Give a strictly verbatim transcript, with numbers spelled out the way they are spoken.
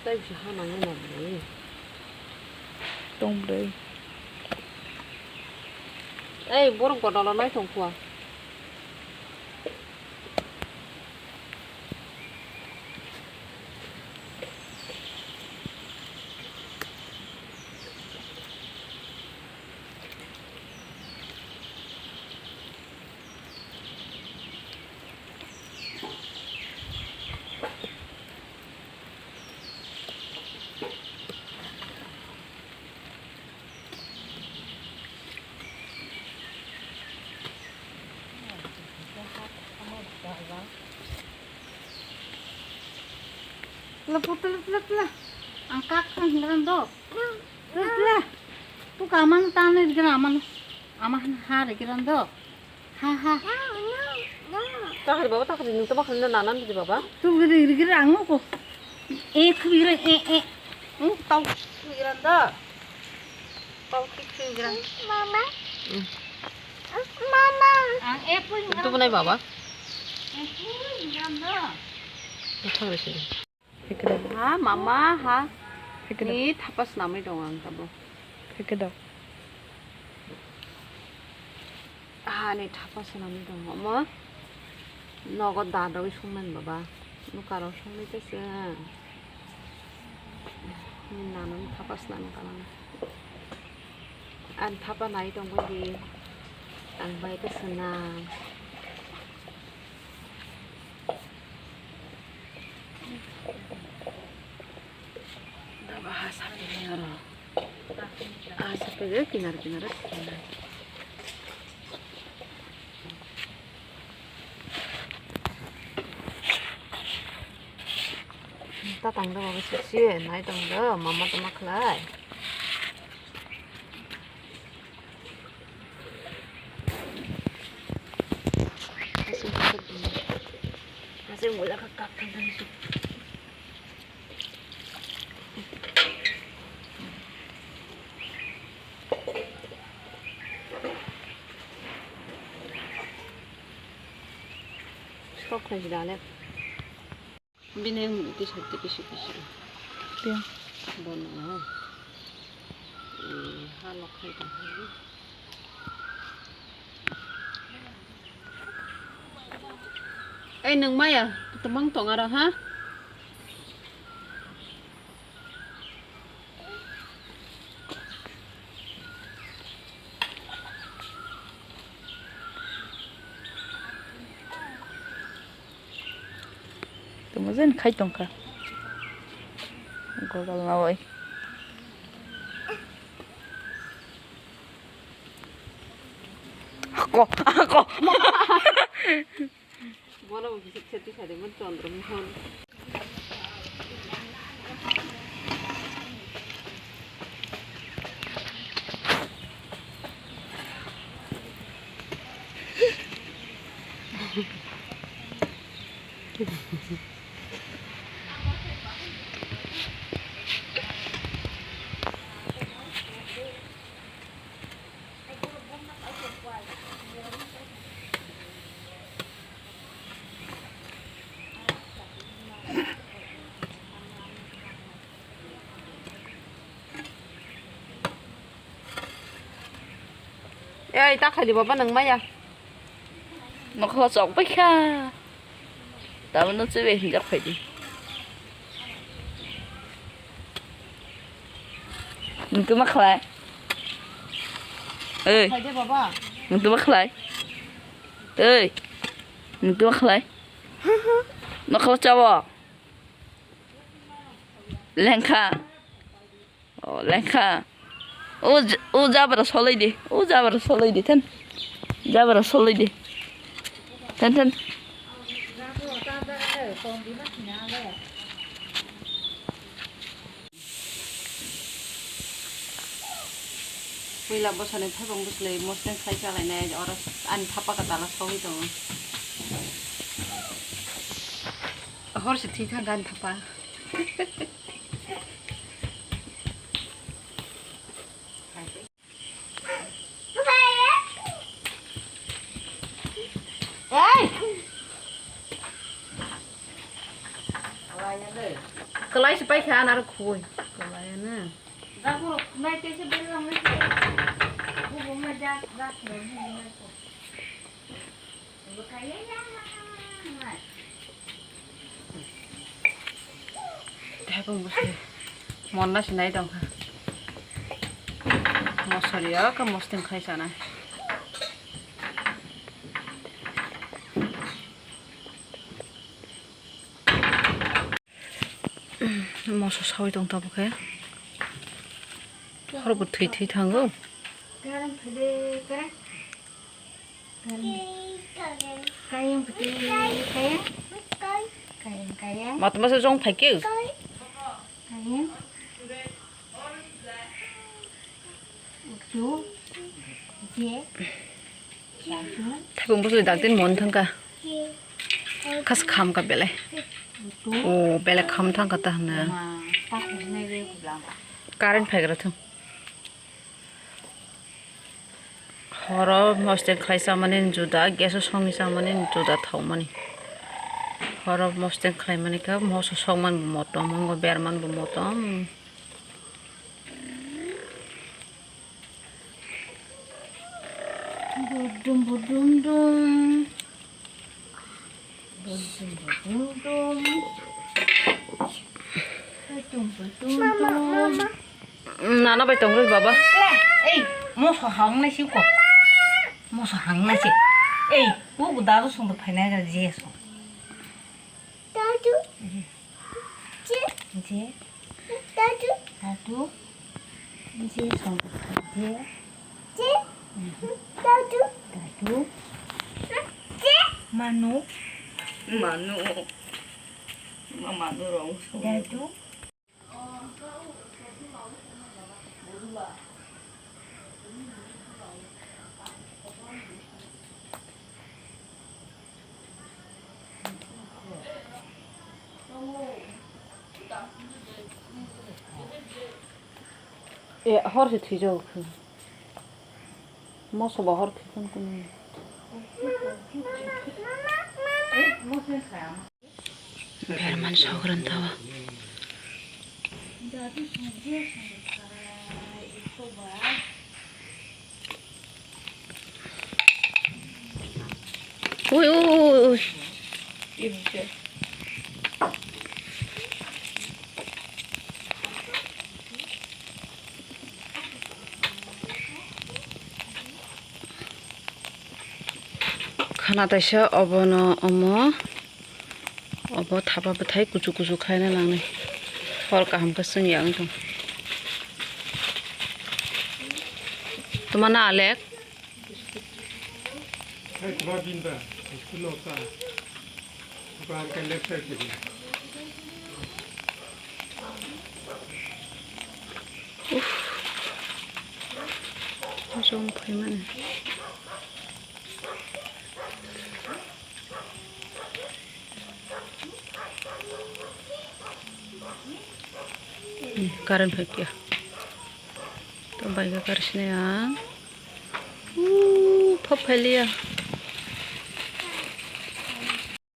Tei bisa ha nangwi nangwi. Tong bwrwi. Ei, borok bodolo nai tong khua. Tla, pu, tla, tla, tla. Ang kak kang hiran do. Tla, tla. Tu kamang tang ni hiran aman. Aman ha re hiran do. Ha, ha. Takhari baba, takhari nung tama khari na nanan di baba. Tu giri giri giri ang ko. E khu giri e e. Hmm, tau khu giri da. Tau khu giri. Mama. Hmm. Mama. Ang e pun. Tu bunai baba. E khu giri da. Takhari sini. Phaikhe da. Ha, mama, ha. Phaikhe da. Ni thapa swnamwi dong ang tabuk. Phaikhe da. Ha, ni thapa swnamwi dong. Omo nogo dadogwi songmani baba. Nukarok songwi tese. Ni nanani thapa swnamwi kalang. Ang thapa nai tongwi di. Ang bai khe swnam. Daba ha sapre aro. Ha sapre kinar kinar. Tatang da baba siksi nai tong da mama tama khlai. Asing wala ka kap tang tang su. Stop khai dale. Bini ang twi sat twi kisi kisi. Tiang. Bono. Eh, ha lok khai tong. Eh, nung maya, temang tong aro ha? Tongma jen khai tongkha. Godal na oi. Ako, ako. Bono bo bisik seti sadi mun Chandra Mohon. Ei, ta khaidi baba nang maya. Nokho chok bai kha. Tabuk no chebe hinjak phaidi. Nung tuma khlai. Ei. Khaidi baba. Nung tuma khlai. Ei. Nung tuma khlai. Nokho chawo. Lengkha. O, lengkha. O, j-, o jabra soloi di. O jabra soloi di, then. Jabra soloi di. Then, then. Puila bosani thaibang bwswlwi moslen khlai chalainai, oro ani thapa kwtala sogwi tongo. Hor se thwi thang ani thapa. Hey! Kwlai se paikha, ano aro khoi. Kwlai ano. Dakurok nai tei se belai nai se. Bubo ma jak, jak se bubo nai se. Tei bo mosri. Monna se nai tongkha. Mosori o khe mosting khai sanai. Moso sawi tong tabuk khe. Khorokbo thwi thwi thango. Kayang pati, kayang. Kayang, kayang. Matma se jong phai khe. Kayang. Uchu. Je. Thaibung bwsli daktin mon thangkha. Khas khamkha belai. O belai kham thangkha ta hwnwi. Current phaigra thung. Horo mosting khlai chamani juda, gas o songwi chamani juda thaumani. Horo mosting khlaimani khe moso sokmani bo motom, mongo bermani bo motom. Budum, budum, dum. Budum, budum, dum. Budum, budum, dum. Nana bai tongwi baba. Ei, moso hangnai si ko. Moso hangnai si. Ei, u dadu song phainai je song. Dadu. Je. Je. Dadu. Dadu. Je song. Je. Je. Dadu. Dadu. Je. Manu. Manu. Ma manu rong song. Dadu. E, hor se thwijao khe. Moso bo hor khe kun kun. Berman sogran tawa. Ui, ui, ui, ui. Khana taisa obono omo, obo thapa bwthai kuchuk kuchuk khaina nangnai. Hor kaham khe chwng ya wng tong. Tuma na Alek? Uff. Jong phaimani. Hmm, current phaikya. To bike karsini ang. Uff, phap phailiya.